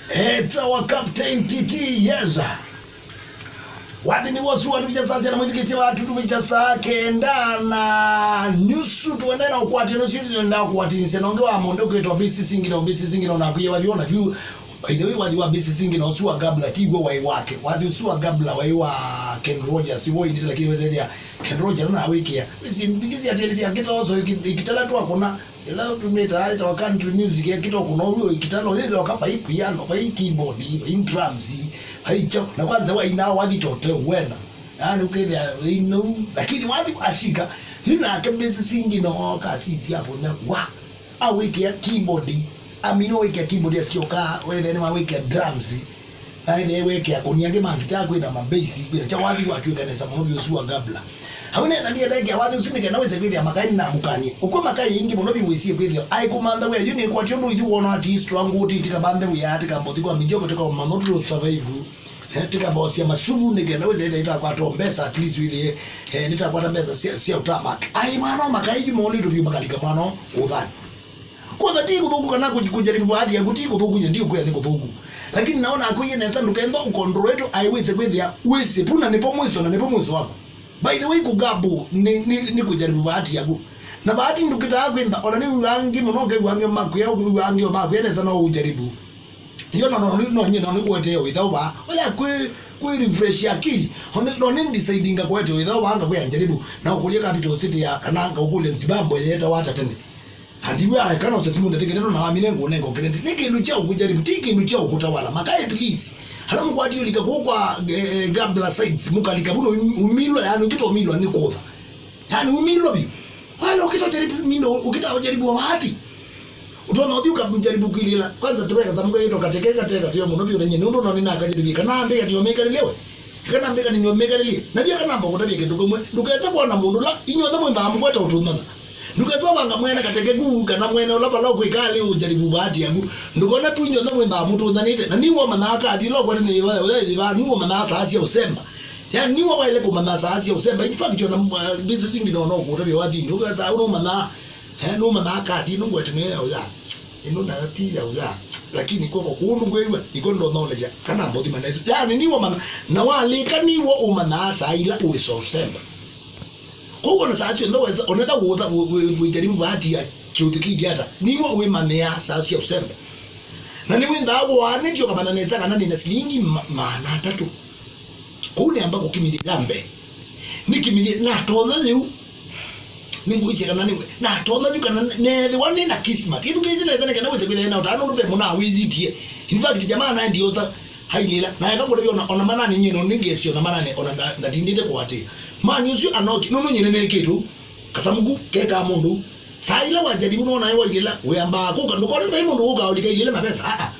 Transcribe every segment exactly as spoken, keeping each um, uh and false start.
Etawa Captain T T, yes. Wathi nĩ wosu watuvicha saa sya na mwĩthukĩĩsya watutuvicha saa kenda na nusu. Tuendee na ũkwatĩano ũsu, tuendee na ũkwatĩanĩsya na ũngĩ wa mũndũ ũkwĩtwa B C C Ngino, B C C Ngino na akwiye wathi ona juu. By the way, wathi wa B C C Ngino ũsu wa Gabla ti w'o waĩ wake. Wathi ũsu wa Gabla waĩ wa Ken Rogers, ti w'o indite, lakini wesethĩa Ken Rogers na awĩkĩa. Wĩsĩ mbingĩ sya tĩlĩ sya kĩtoso ikitala twakũna. Ĩla tũmĩtaa ĩtawa country music, ekĩtwa kũna ũu ĩkitano yĩthĩwa ka vai piano, vai keyboard, vai drums, vai kyaũ. Na kwanza wainaa wathi tote wenda. Yaani ũkethĩa ĩnou. Lakini wathi ashika, yu nake bass singi no kasisi hapo na wa. Awĩkĩa keyboard, amino wĩkĩa keyboard asyoka, wethe nĩ mawĩkĩa drums. Aendee wekea kũnia angĩ ma ngitaa kwĩna mabesi, kwĩna kya wathi watw'ĩka nesa mũno vyũ ũsu wa Gabla. Hau nena ndienda ekea wathi ũsu nĩ kenda wĩse kwĩthĩa makai nĩnamũkanie. Ũkw'a makai ĩngĩ mũno vyũ wĩsie kwĩthĩa aĩ kũmantha wĩa yu nĩkwatya ũndũ ithyĩ wona ati strong ũti tikamanthe wĩa, tikambothi kwa mijoko, tikaũmano tũtũ survive. Eh, tikathoosya masuvu nĩ kenda wĩse ĩthĩa itakwata mbesa, at least wĩthĩe, eh, nĩtakwata mbesa sya, sya ũtamaki. Aĩ mwana makai yu maũlĩtwe vyũ makalika mwana kũthani. Kwanza ti kũthũku kana kũj-, kũjaribu bahati yaku ti kũthũku, nye ndiũkwĩa nĩ kũthũku. Lakini naona akwĩie nesa ndũkenda ũkondrolwe tu aiwĩse kwĩthĩa wĩsĩ tu na nĩpo mwiso na nĩpo mwiso waku. By the way, kũgamble nĩ, nĩ, nĩ kũjaribu bahati yaku. Na bahati ndũkĩtaa kwĩntha, ona nĩ wĩwangi mũno, ũkew'ange makwĩa, wĩwangi o makwĩa nesa no ũjaribu. Yo no, no, no, no, no, nĩ kuetee wĩtha ũvaa. Oya kwĩ, kwĩ refresh akili. One, no, nĩ decidinga kuete wĩtha ũvaa ngakwĩa njaribu. Na ũkũlye capital city ya, kana ngaũkũlye Zimbabwe yetawa ata tene. Ati we aekana ũsesi mũndũ atekete no na wamine ngũnenga ũkĩrenti. Nĩ kĩndũ kya ũkũjaribu, ti kĩndũ kya ũkũtawala. Makai please. Hala mũkwati ũlika kũu kwa, eh, eh, Gabla sides, mũkalika vuno umilwa, yani ũkĩta umilwa nĩ kũtha. Yani umilwa vi. Wala ũkĩta ũjaribu, mindo, ũkĩta ũjaribu wa bahati. Ũtona ũthi ũkamjaribu kwilila. Kwanza tũveka samuka ito kateke kateka sio mũno vi ũnenye. Nũndũ no nina kajaribu kana ambika ndio meka lelewe. Kana ambika ndio meka lelewe. Na jia kana mbogo tabia kĩndũ kĩmwe. Ndũkesa kuona mũndũ la, inyuothe mwĩmbaa mũkweta ũtũmana. Ndũkesa vanga mwene kateke kuu kana mwene ũla vala ũkwĩka alĩ ũjaribu bahati yaku. Ndũkona tu inyuothe mwĩmbaa mũtũthanĩte. Na niwo manaka ati lo kwene nĩ va, ũya va, niwo manaka saa cia ũsemba. Yani niwo waile kũmanya saa cia ũsemba. In fact, ona, uh, mbisi singi no, no kũtavya wathini. Ũkesa, ũno manaka, eh, no manaka ati, no ngwete nĩ ya ũya. Ĩno nayo ti ya ũya. Lakini kwoko kũndũ ngwĩw'a, iko ndo knowledge. Kana mbothi manesi. Yani niwo mana, na walika niwo ũmanyaa saa ila ũĩsa ũsemba. Kwoou ona saa syonthe wetha, onetha wũtha, wĩ-, wĩ-, wĩjaribu bahati ya kĩũthukĩĩthya ata, niwe wĩmanyĩaa saa sya ũsemba. Na nĩwĩnthaa wũaanĩtye ũkamanya nesa kana nĩna silingi ma-, maana atatũ. Kwoou nĩamba kũkimĩthya ya mbee. Nĩkimĩthye, natonya yĩu. Nĩngũisye kana nĩ, natonya yu kana neethĩwa nĩna kismat. Ĩthukĩĩsye nesa nĩ kana wĩse kwĩthĩa na ũtanu nũve mũna wĩyitie. In fact, jamaa naendie ũsa. Ailĩla, na eka kũtavya ona, ona manane nyie no nĩngesie ona manane ona nda-, ndatindĩte kũatĩĩa. Mani ũsu anoki, nũndũ nyie nĩnĩkĩtwe. Kasamũku kekaa mũndũ. Saa ila wajaribu nona wailĩla, wĩambaa kũka, ndũkone vai mũndũ ũkaa ũlika ilĩla mavesa, aa.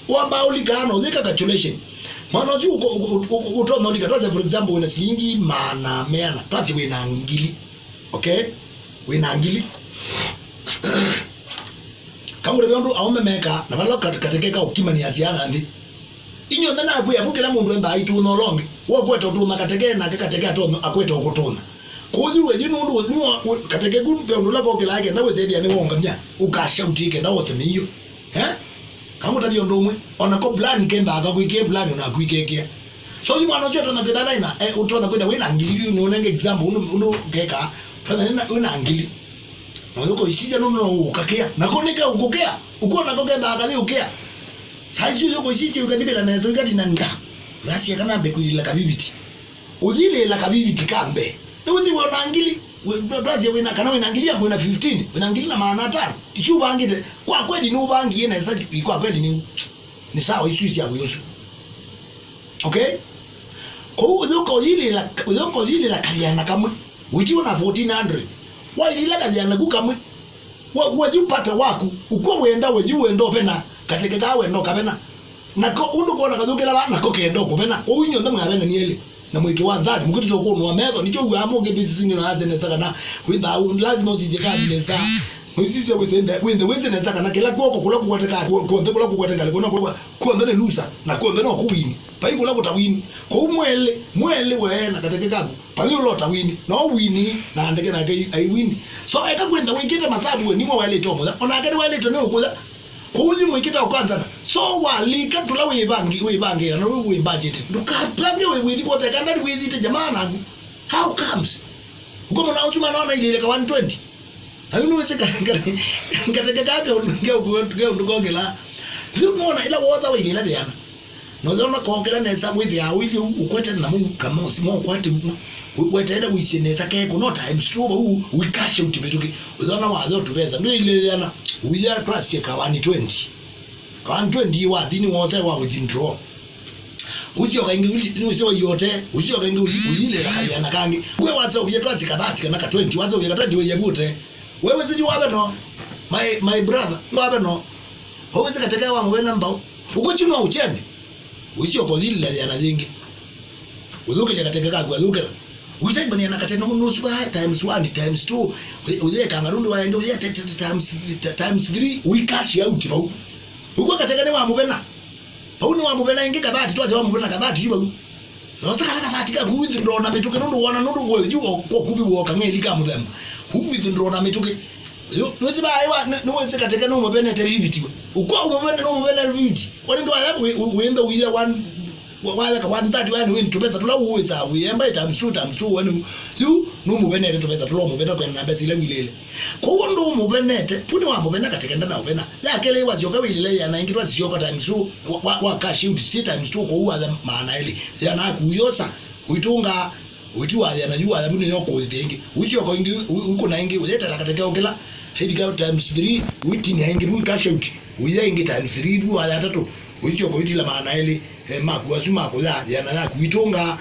Wambaa ũlikaa na ũyĩka calculation. Mwana ũsu ũko-, ũko-, ũko-, ũtonya ũlika, twasye for example, wĩna silingi maana meana, twasye wĩna ngili. Okay? Wĩna ngili. Kangũtavya ũndũ aũme mekaa, na vala kat-, kateke ka ũkimania syana nthĩ. Inyuothe nakwĩa vu kĩla mũndũ endaa aitũna ũla ũngĩ. Wokweta ũtũna kateke, nake kateke atonya akweta ũkũtũna. Kũu yu we, yu nũndũ we, nĩwa, we, kateke ku ve ũndũ ũla kokĩlaa kenda wĩsethĩa nĩwongamya, ũkashauti kenda wose mĩio. Eh? Kangũtavya ũndũ ũmwe, ona ko plan kendaa kakwĩkĩe plan, ona akwĩkĩkĩa. So, yu mwana ũcio atonya kwĩtha naina, eh, ũtonya kwĩtha wĩna ngili, yu nũnenge example, ũndũ, ũndũ kekaa, tonya wĩna, wĩna ngili. Na ũyũka ũisisya nũndũ no ũkakĩa. Nako nĩke ũkũkĩa. Ũkwona ko kethaa kathi ũkĩa. Saa isu ũyũka ũisisya ũkathimĩla nesa ũikatina nda. Ũyasya kana mbe kwĩlila kaviviti. Ũyilĩla kaviviti ka mbee. Nĩwĩsĩ wĩona ngili. Wĩ-, twasye wĩna, kana wĩna ngili yaku wĩna fifteen. Wĩna ngili na maana atano. Isu ũvangĩte. Kwa kweli nũvangie nesa kwa kweli nĩ, nĩ sawa isu isya wĩ ũsu. Okay? Kwoou ũyũka ũyilĩla, ũyũka ũyilĩla kathĩana kamwe. Wĩtiwe na fourteen hundred. Wailila kathĩana ku kamwe. Wa, wa yu pata waku. Ũkwa wenda, wa yu wenda ũvena. Kateke kaa wenda ũkavena. Nako ũndũ kwona kathũkĩla va, nako kenda ũkũvena. Kwoou inyuothe mwavena nĩ elĩ. Na mwĩkĩ wa nzani, mũkĩtĩte ũkũnũa metho. Nĩkyo ũaa mũngĩ mbisi singĩ no ase nesa kana wĩthaa, lazima ũsisye kadi nesa. Ũisisye wĩse, wĩnthe, wĩse nesa kana kĩla kwoko kũla kũkwateka, kwonthe kũla kũkwateka, kũna kũla Kw'onthe nĩ loser, na kw'onthe no kũwini. Vai kũla kũtawini. Kwoou mwelĩ, mwelĩ wee na kateke kaku, Vathi ũlota wini, no wini, na ndeke nake ai-, aiwini. So, eka kwenda wĩkĩte masavu we, nĩwe waĩlĩte ũmũya. Onake nĩwaĩlĩte nĩ ũkũya. Kũu yu mwĩkĩte ũkanzana. So, walika tũla wĩvangi-, wĩvangĩĩa, na wĩ, wĩ budget. Ndũkapange wĩ, wĩthi kwosa, eka ndani wĩthite jamaa naku. How comes? Uko mũna ũsu mana ona ilile ka one twenty. Na yu nĩwĩsĩ ka-, ka-, kateke ka ke ũndũ, ke ũndũ, ke ũndũ kongela. Yu nona ila wosa wailila thĩana. Na ũyona kongela nesa wĩthĩa ũilyĩ ũu ũkwete namo kama ũsima ũkwate ũu. Ũ-, weteele ũisye nesa keko no times two vau ũikashe ũti mĩtũkĩ. Ũyona wathe ũtũvesa. Ndwĩilĩana. Ũya twasye ka one twenty. Ka one twenty wathi nĩ wose wa withdraw. Ũsyoka ĩngĩ ũli-, ũsyoka yote, ũsyoka ĩngĩ ũyi-, ũyilĩla kayana kangĩ. Kwe waseũvya twasye ka thirty kana ka twenty, waseũvya ka twenty wĩya vute. Wewe siji wabe no. My, my brother, wabe no. Wewe sikateke wa mwe namba. Uko chino uchene. Ũisyoka ũyilĩla yĩana yĩngĩ. Ũthũkĩlya kateke kaku athũkĩla. Ũitaimania na kateke nũsu va times one, times two. Ũye-, ũyekanga nũndũ wa ĩngĩ, ũye te-, te-, te-, times, times three, ũikashi out vau. Ũkw'a kateke nĩ wa mũvena. Vau nĩ wa mũvena ĩngĩ kathati, twasya wa mũvena kathati yu vau. Thoosa kala kathati kaku withindoo na mĩtũkĩ nũndũ wona nũndũ we yu o-, kwa kuvi woka ng'eli ka mũthemba. Withindoo na mĩtũkĩ. Yu, nũsi vaĩ wa, nĩ, nĩwĩsĩ kateke nũmũvenete viviti we. Ũkw'a ũmũvene nũmũvene viviti. Wale ngi waya wĩ, wĩ, wĩmbe wĩya one, wa-, wayaka one thirty waya nĩ wĩ tũvesa tũla ũwĩsaa wĩemba times two, times two, wani. Yu, nũmũvenete tũvesa tũla ũmũvena kwenda na mbesa ila wilĩle. Kwoou ndũmũvenete, pu nĩwamũvena kateke ndanaũvena. Ya kelĩ wasyoka wĩlĩle yĩana ĩngĩ twasisyoka times two, wa, wa, wa cash out si times two, kwoou watha maana elĩ. Yĩana yaku ũyosa, ũitũngaa, ũitu wathĩa na yu watha vu nĩyo kũĩthĩa ĩngĩ. Ũisyoka ĩngĩ, ũ-, ũikũna ĩngĩ, ũyetela kateke ũkĩla, ĩvika times three, ũitinia ĩngĩ vu cash out, ũiya ĩngĩ times three vu watha atatũ, ũisyoka ũitila maana elĩ, eh, maku asu makũya, yĩana yaku ũitũngaa.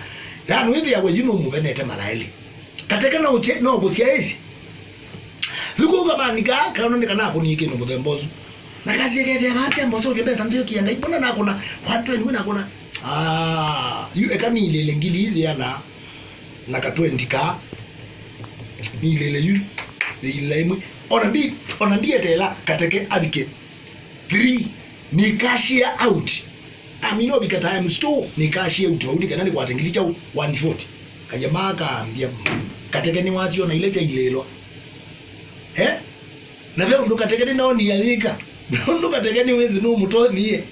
Yaani wĩthĩawa yu nũmũvenete mala elĩ. Kateke no ũkye-, no kũsyaĩĩsye. Thikũ ũkamaanika, kaũndũ nĩ kana akũnie kĩndũ mũthemba ũsu. Na kasye kethĩa vaa kya mboso ũkĩ mbesa nzio kia Ngai, mbona nakũna, one twenty wĩ nakũna. Ah, yu eka nilĩle ngili ithĩana na ka twenty ka. Nilĩle yu, nilĩle ĩmwe. Ona ndi, ona ndieteela kateke avike three, nĩ cashier out. Amina ovika times two, nĩ cashier out vau nĩ kana nĩkwate ngili kyaũ, one forty. Kayama akambia, kateke nĩwasyo na ile syailĩlwa. Eh? Na ve ũndũ kateke nĩnaonie ayĩka. Na ũndũ kateke nĩwĩsĩ nũmũtonyie.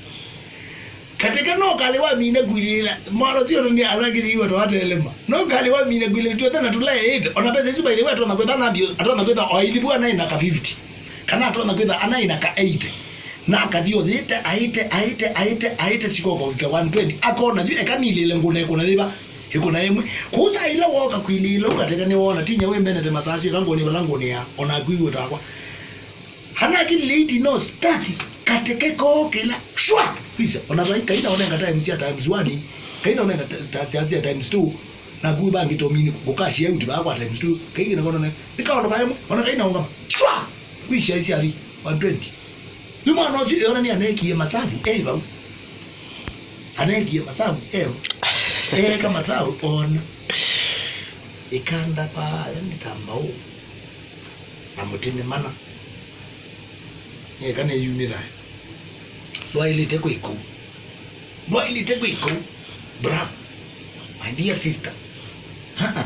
Kateke no kalĩ wamine kwilĩla. Mwalo sio nĩ anangĩiwa twatelema. No kalĩ wamine kwilĩla tuothe na tũla eight. Ona pesa isu by the way atona kwetha nambio, atona kwetha o ithibu anaĩ na ka fifty. Kana atona kwetha anaĩ na ka eighty. Na akathi ũthĩte, aĩte, aĩte, aĩte, aĩte, sikoka ũvika one twenty. Akona yu, eka nilĩle ngũna ĩkũna yĩva? Ĩkũna ĩmwe. Kũu saa ila wooka kwilĩĩla ũkateka nĩwoona, tinya wĩmenete masaa asu, eka ngũnĩ vala ngũnĩaa, ona akwĩw'e takwa. Anakilile iti no start, kateke koo kĩla, shwa! Kwisa, ona vai, kaina onenga times ya times one, kaina onenga ta-, ta-, sya, sya times two, na kũu vangĩ tomini, kũkashia uti vaa kwa times two, kaigĩ na kona ne, nĩ kaondo kaemwe, ona kaina ongama, shwa! Kwisa isi athi, one twenty. Yu mwana ũsu eona nĩ aneekie masavu e vau. Aneekie masavu e vau. Eeka masavu ona. Ĩkanda paaya nĩ ta mbaũ na mũtĩ nĩ mana. Nĩeka nĩyumĩthae. Ndwaĩlĩte kwĩka ũu. Ndwaĩlĩte kwĩka ũu. Brother, my dear sister. Ha-a.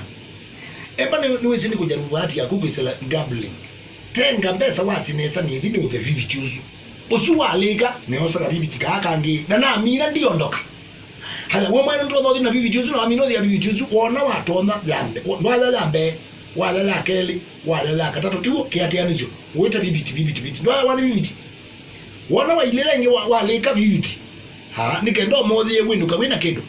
Emba nĩ, nĩwĩsĩ nĩ kũjarubu bahati yaku kwĩsĩla gambling. Tenga mbesa wasi nesa nĩthi nĩũthe viviti ũsu. Ũsu walĩka, nĩosa kaviviti kaa kangĩ. Na namina ndiondoka. Haya, we mwene ndũtonya ũthi na viviti ũsu, na wamina ũthi ya viviti ũsu, wona watonya ya mbe-, wa-, ndwaya ya mbee, waya ya kelĩ, waya ya katatũ, tiw'o kĩatĩanĩsyo. Wĩte viviti, viviti, viviti. Ndwaya wani viviti. Wona wailĩla ĩngĩ wa-, walĩka viviti. Ah, nĩ kenda ũmũthĩ wĩnũka wĩna kĩndũ.